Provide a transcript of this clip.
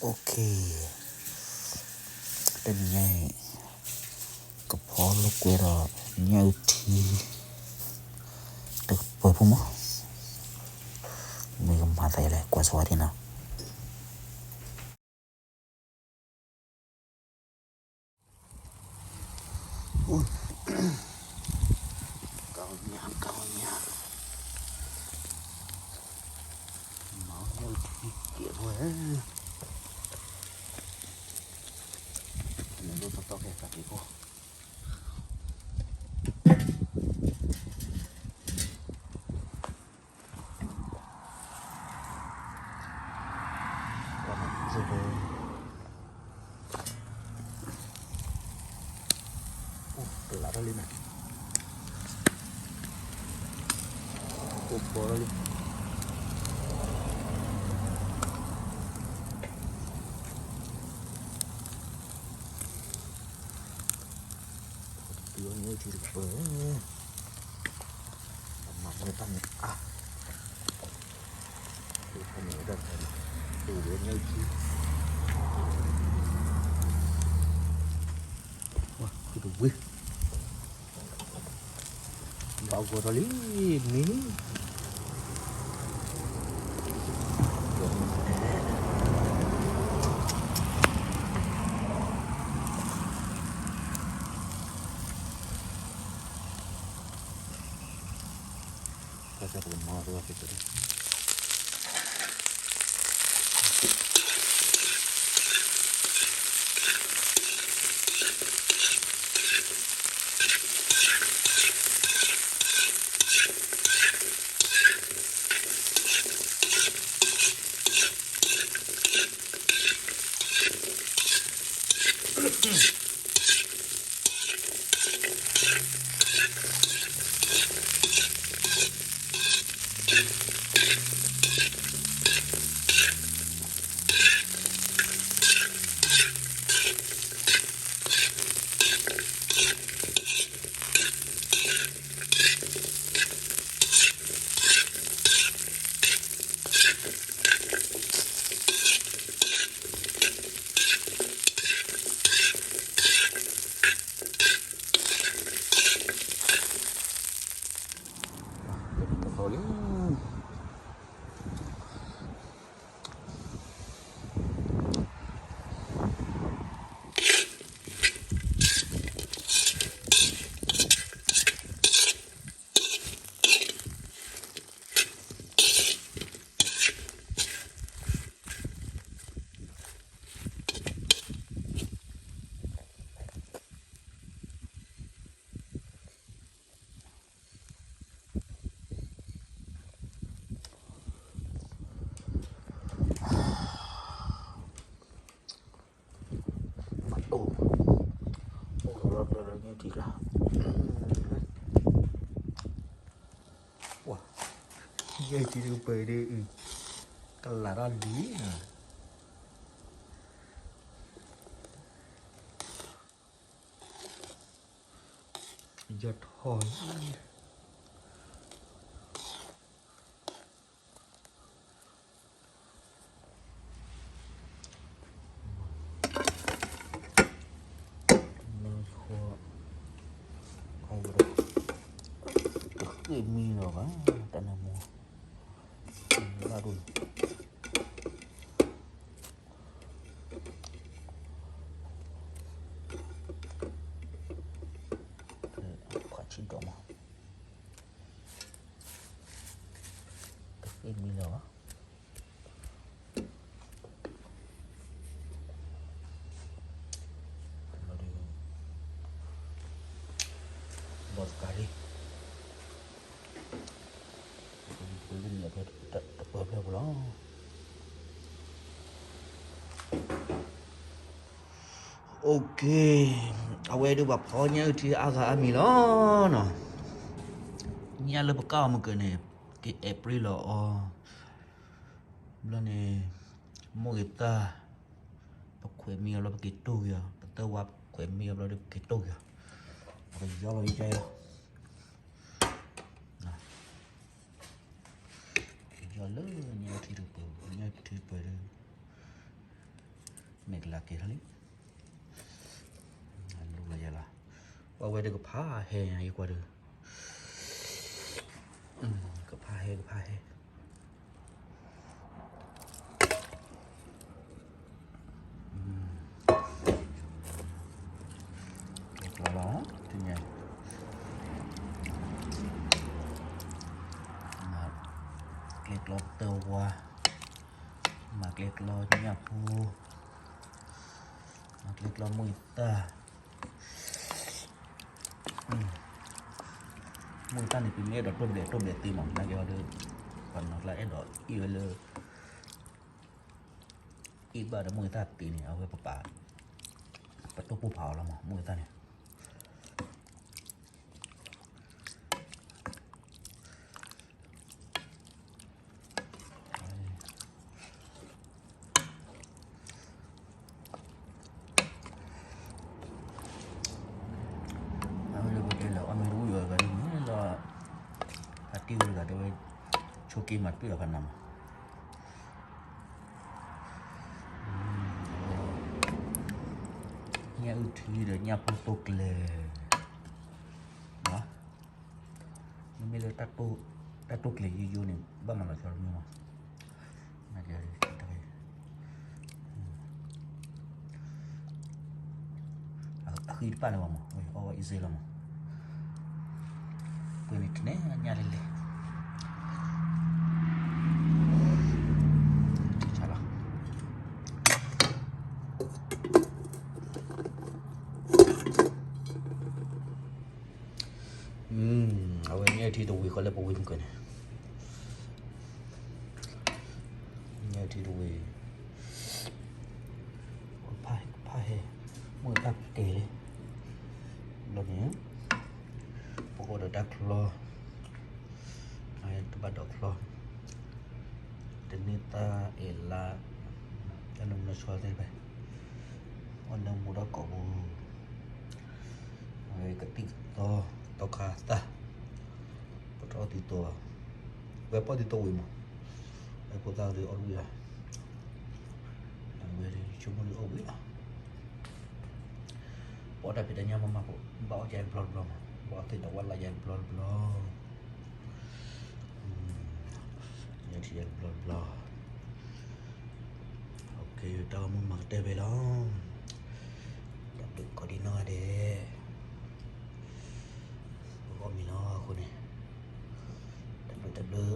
Okay, တနံၤညါအံၤ ကဖီလိာ်ကွဲဒီး ညၣ်အုၣ်ထံ တကပၤဖိမး, မ့ၢ်ကမၤသးဒ်လဲၣ် ကွၢ်ဆိဝဲဒၣ်နီၤ. ကညါ ကညါ မၤညၣ်အုၣ်ထံကဲးဖိဝဲ, နဒိၣ်တီတီကဲသးက့ၤဖိ အိၣ်တလးထီၣ်လံန့ၣ်, အိၣ်ဘီထီၣ်လံ. ပှၤညၣ်အုၣ်ထံတကပၤ, အမၤမ့ၢ်တၢ်န့ၣ်အါ, တၢ်န့ၣ်ဝဲဒၣ်တၢ်န့ၣ်, အ့ၣ်ဒီးညၣ်အုၣ်ထံ, ဝဲခုတဝ့ၢ် ဘၣ်ဂီၤထီၣ်လံ, မ့ၢ်န့ၣ် ညၣ်အုၣ်ထံတကပၤဒ်အံၤ ကလးတၢ်လံ, ယီၢ်ထီၣ်လံ. တဃ့ၢ်မံလီၤဘၣ် တၢ်နၢမူ ဘၣ်ဒိၣ် ဖးဆံဒီးမး တဃ့ၢ်မံလီၤဘၣ် ဘီတကးလံ ပလၢန့ၣ် တပၢၢ်ဖျၢၣ်ပူၤလီၤ. Okay, အဝဲဒုးပှၤဖီညၣ်အုၣ်ထံအါဂၤအါမံၤလီၤနီၤ. ညၣ်လၢပကၢ်အီၤမုၢ်ကၢၤန့ၣ် ကအဲၣ်ပြ့လီၤအီၤ ဘျီန့ၣ် မိၢ်ဂ့ၤတၢ် ပခွဲးမံအီၤဘျီ ပက့ၤတိၢ်က့ၤအီၤ, ပသၢဝါခွဲးမံအီၤဘျီဒီး ပက့ၤတိၢ်က့ၤအီၤ, ပကယီလီၤယဲလီၤ, ယီလၢညၣ်ထံတပၢၢ်, ညၣ်ထံတပၢၢ်ဒီး, မ့ၢ်ကလၤက့ၤထီၣ်လံ, လူလီၤယဲလီၤ, ပှၤဝဲဒၣ်ကဖးဟဲယကွၢ်ဒီး, ကဖးဟဲ ကဖးဟဲ ကျဲကျီလီၤ, တညါ, မၤကျဲကျီတဝါ, မၤကျဲကျီညၣ်ဖိ, မၤကျဲကျီမုၢ်တၢ်, မုၢ်တၢ်န့ၣ် ပမ့ၢ်အဲၣ်ဒိးတိၢ်ဘျဲးတိၢ်ဘျဲးသ့မး နာ်က့ၤအီၤဒီး, ပှၤနီၢ်ကျါအဲၣ်ဒိးအ့ၣ်ဝဲလၢ အ့ၣ်ဘၣ်ဒီးမုၢ်တၢ်သ့န့ၣ် အဝဲပပာ်, ပတိၢ်ပိၢ်ဖးအီၤလီၤမး မုၢ်တၢ်န့ၣ်, အဝဲလၢပတဲလၢအီၣ်မ့ၢ်တဝံၣ်ဝဲဂၤဒ်န့ၣ်လီၤ, အတံၢ်ဝဲတဂၤတဲဝဲ, ဆိးက့မၤတပ့ၢ်အီၤဖးနၤမး, ညၣ်အုၣ်ထံဒီးညၣ်ဖိတိကျဲၤ, မ့မ့ၢ်လၢ တၢ်တိကျဲၤယိယိန့ၣ် ဘၣ်မၤလီၤဆီတမံၤမး, နာ်က့ၤ အဃံတပၣ်လၢၤဘၣ်မး, အီၣ်ဝဲအံၤစ့လီၤမး, ပှ့ၤန့ၣ်တနဲၣ်ညၣ်လဲၣ်လဲၣ်, ထံဆါလီၤ. အဝဲညၣ်ထံတဝံၤဃီလၢပဝံၤမုၢ်ကန့ၣ်, ညၣ်ထံတဝံၤ, ဖးဟဲ, မုၢ်ဖးကဲၤလံ, ဘျီန့ၣ်, ပကအိၣ်ဒီးတၢ်ချီ, တဘၣ်ဒိးချီ, တန့ၢ်သၣ်အဲၣ်လါ, တၢ်နမုၢ်နဆီသ့ၣ်တဖၣ်, အီၣ်နၢမူဒီးကိာ်ပူၤ ကသံၣ်ကသီ, သီခါသၣ်, ပတအီၣ်သံသိ, ဝဲပအီၣ်သံသိဝံၤမး, ဝဲဖိသၣ်ဒုးအီၣ်ဝံၤလီၤ, ဝဲဆိကမိၣ်ဒုးအီၣ်ဝံၤလီၤ, ပအီၣ်တၢ်ဖံးတၢ်ညၣ်မးမးဖိ, ဘၣ်အီၣ်ယဲတဘျီတဘျီမး, ဘၣ်အီၣ်သ့ၣ်ဒီးဝဲလၢယဲတဘျီတဘျီ ယဲထံယဲတဘျီတဘျီ, တၢ်ဂီၤမူမၤကတၢၢ်ဖဲလီၤ, တၢ်ဘျုးကိးဒံနီၢ်ဂၤဒဲး, ပဂီၢ်မံၤလီၤအဃိန့ၣ်, တၢ်ဘျုးတၢ်ဘျုး